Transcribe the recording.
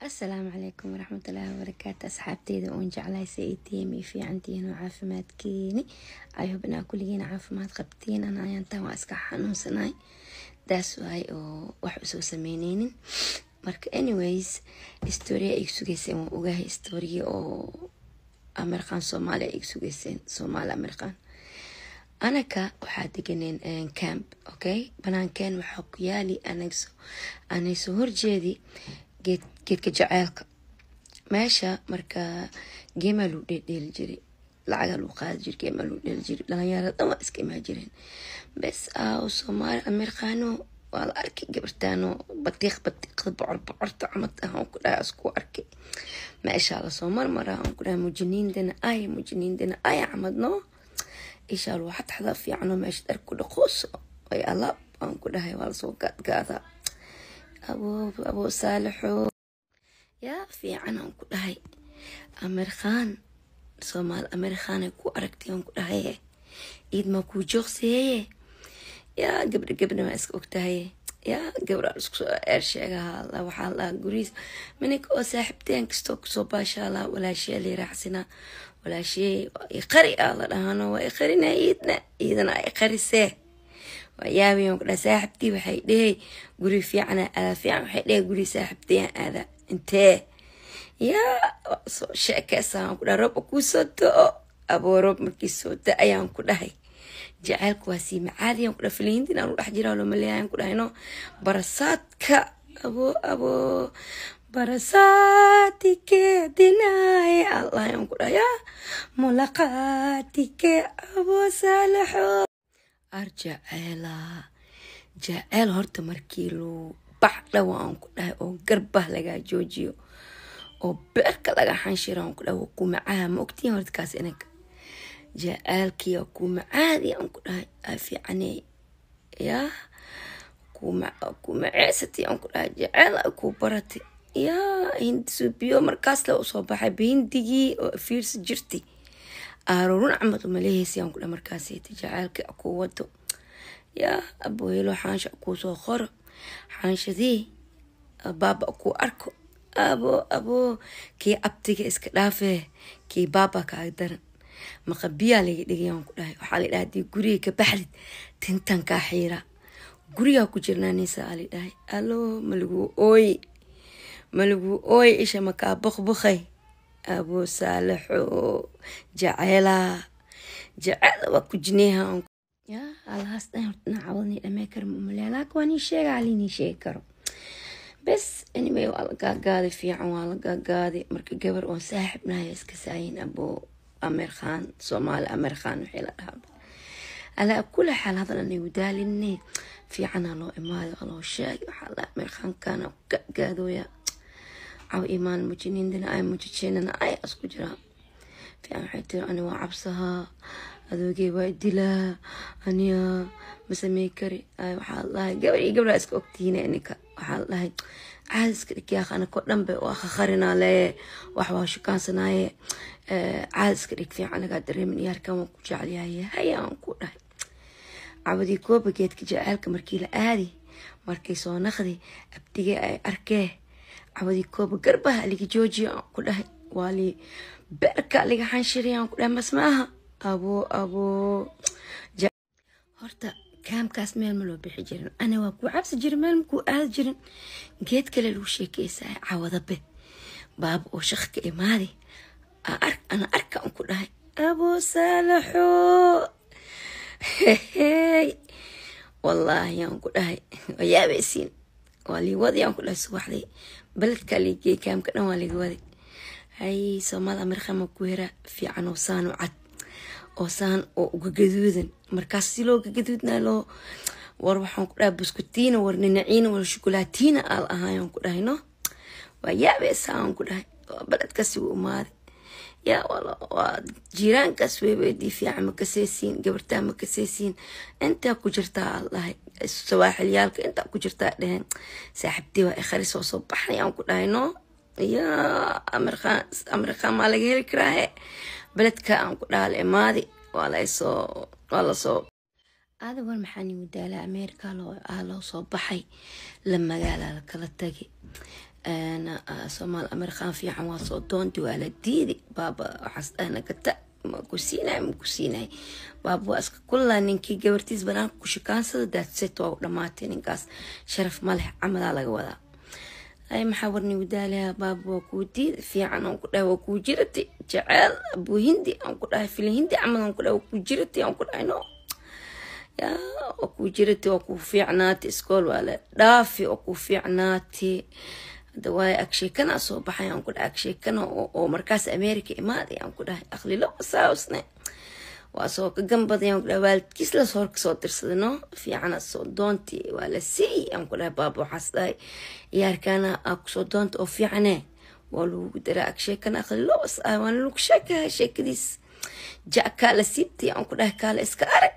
Asalaamu calaykum waraxmatullaahi wabarakaatu. Asxaabteyda oon jeclahay, say tihiin? Fiicantihiin oo caafimaadkiini? I hope inaa kulligiin caafimaad qabtiin. Ana ayaantaan waa iska xanuunsanahay, daas waay oo wax usoo sameyneynin. Marka anyways, story iga sugeyseen waan ogahay, story oo Amirqaan Soomaaliya iga sugeyseen, Soomaali Amirqaan. Anaka waxaa deganeen camp, okay? Banaankeen waxaa ku yaali anay soo horjeedi geed, geedka jaceylka meesha. Marka geemaa lagu dheeldheeli jiray, lacagaa lagu qaadi jiray, geemaa lagu dheeli jiray, dhalinyarada dhan waa iska imaan jireen. Bes aa Soomaali Amirqaano waa la arkay gabartaano batiiq batiiqda, bocor bocorta camad ah aan ku dhahay isku arkay. Meeshaa lasoo marmaraa aan ku dhahay, mujiniindana ay mujiniindana ay camad no ishaa lagu xadxada fiicano, meesha dhar ku dhaqooso ay alaab aan ku dhahay, waa lasoo gaadgaadaa. Abo abo Saalixo yaa fiican aan ku dhahay, Amirkhaan Soomaali Amirkhaan ay ku aragtay aan ku dhahay, iid maa kuu joogseeye. Yaa gabdha gabdha maa iska ogtahay, yaa gabdha isku soo eer sheegaha. Waxaa la guriis mininka oo saaxiibteen kastoo kusoo baashaala, walaashee la raacsina, walaashee iqari aa la dhahano, waa iqarina iidna, iidana ay qarisee. Waa yaabayan ku dhahay, saaxiibtii waxay dhehey guri fiicana aada fiican, waxay dhehey guri saaxiibtayaan aada intee. Yaa soo sheekeysaa ku dhahay, roob kuu soo do-o aboo, roob markii soo da-ayaan ku dhahay, jaceylku waa sii macaadiyaan ku dhahay, filihintiin aan u dhex jiraa loo maleeyaan ku dhahay no barasaadka abo abo barasaatike dinaaye Allah ayaan ku dhahay, yaa mulaqaatike abo Saalaxo ar jaceela jaceyl. Horta markii luu bac dhawa aan ku dhahay oo garbah lagaa joojiyo oo beerka laga xanshira aan ku dhahay, waa ku macaha ma ogtiin? Horta kaas inanka jaceylkii waa ku macaadi aan ku dhahay, aa fiicaney yaa ku maceysatay aan ku dhahay, jaceyl ay ku baratay. Yaa Hindi suubiyo markaas la usoo baxay hindigii oo fiirsi jirtay aarurun camad umaleheysi aan ku dhahay, markaasayta jaceylka ku wado. Yaa abooyelo xaansha kuu soo qoro, xaanshadii baaba kuu arko, abo abo kii abtiga iska dhaafee, kii baaba kaaga daran, maqabiyaa laga dhigay aan ku dhahay. Waxaa la dhahay hadii guriga ka baxdid tintan kaa xiira, gurigaa ku jirnaa nisa aa la dhahay. Alo malaguu ooyi, malaguu ooyi, isha makaa buqbuqay abo Saalaxo, jaceelaa jaceyl waa ku jineeha. Yaa alahaas dhan horta nacawadni dhamee karo ma umaleya, laakin waa nii sheega alinii sheegi karo. Bes anyway, waa la gaagaaday fiican, waa la gaagaaday. Marka gabar oo saaxibnahay iska saayin abo Ameer Khan Soomaali Ameer Khan waxay la dhahaa. Alaa kula xaal, hadal anigu daaline fiicana loo imaaday, waa loo sheegay, waxaa la Ameer Khankana gaadooya caw imaan mujiniindana ay mujijeenana ay isku jiraa fiican. Waxay tiri ani waa cabsahaa, adoogey waa dilaa, aniya ma samey kari. Waxaa la dhahay gabar iyo gabdhaa iska ogtihiin ininka. Waxaa la dhahay caadi iska dhig yaaq, anako dhan bay waa khakharinaa lee, wax waa shukaansanaaye, caadi iska dhig fiican, lagaa dareemin iyaarkan waan ku jecelyahay. Haya aan ku dhahay, cabadii kooba geedka jaceylka markii la aadi, markay soo naqdi abdigee ay arkee, cabadii kooba garbaha liga joojiyo aan ku dhahay, waa li beerka liga xanshiriya aan ku dhahay, mas maaha abo abo. Horta kaamkaas meel ma loo bixi jirin, ana waa kuu cabsi jirin, meel makuu aadi jirin, geed kale lagu sheekeysaya. Cawadabe baaba oo shaq ka imaadi ana arka aan ku dhahay abo Saalaxo, wallaahi aan ku dhahay waa yaabaysiin, waa lii wadi aan ku dhahay. Subaxdii beledkaa liigeey, kaamka dhan waa liga waday. Hay Soomaali Amirqama ku hera fiican oo saan u cad oo saan oo uga gaduudan, markaas si looga gaduudnaa loo war waxaan ku dhahay buskutiina war ninaciina war shukulaatiina aal ahaayaan ku dhahay no waa yaabaysaa aan ku dhahay. Beledkaasi wuu imaaday, yaa waa jiiraankaas weyweydii fiican, ma kaseysiin gabartaa, ma kaseysiin intaa ku jirtaa al dhahay sawaaxilyaalka intaa ku jirtaa dheheen saaxiibtii waa ikharis oo soo baxnay aan ku dhahay no. Yaa Amirqaan Amirqaan maa laga heli karaahe beledka aan ku dhaha la imaadi, waa lasoo waa lasoo aada war maxaa nigu daalaa. Ameerika loo soo baxay, la magaala la kala tagay. Soomaal Amerikaan fiican waa soo doonti, waa la diidi. Baaba waxaas dhahna gata, ma ku siinay, ma ku siinay. Baaba waa iska kullaa ninkii gabartiis banaanka ku shukaansada, daadset, waa u dhamaatay ninkaas, sharaf ma leh camalaa laga wadaa. Ay, maxaa warnigu daalayaa? Baaba waa kuu diid fiican aan ku dhahay, waa kuu jiratay jeceel abuu Hindi aan ku dhahay, filin Hindi camal aan ku dhahay, waa kuu jiratay aan ku dhahay. No yaa, waa kuu jiratay, waa kuu fiicnaatay, iskool waa la dhaafi, waa kuu fiicnaatay. Hadda waayo agsheekana soo baxay aan ku dhahay, agsheekana oo markaas America imaaday aan ku dhahay, aqlilo saasne waa soo ka gambaday aan ku dhahay, waalidkiis la soo kasoo dirsaday, no fiicana soo doonti, waa la siiyey aan ku dhahay. Baaba waxaas dhahay, ciyaarkaana aa kusoo doonta oo fiicane waa lagu daraa, agsheekana aqlilo was ah, waana lagu sheekaha sheekadiis, ja kaala siibtay aan ku dhahay, kaala iska arag.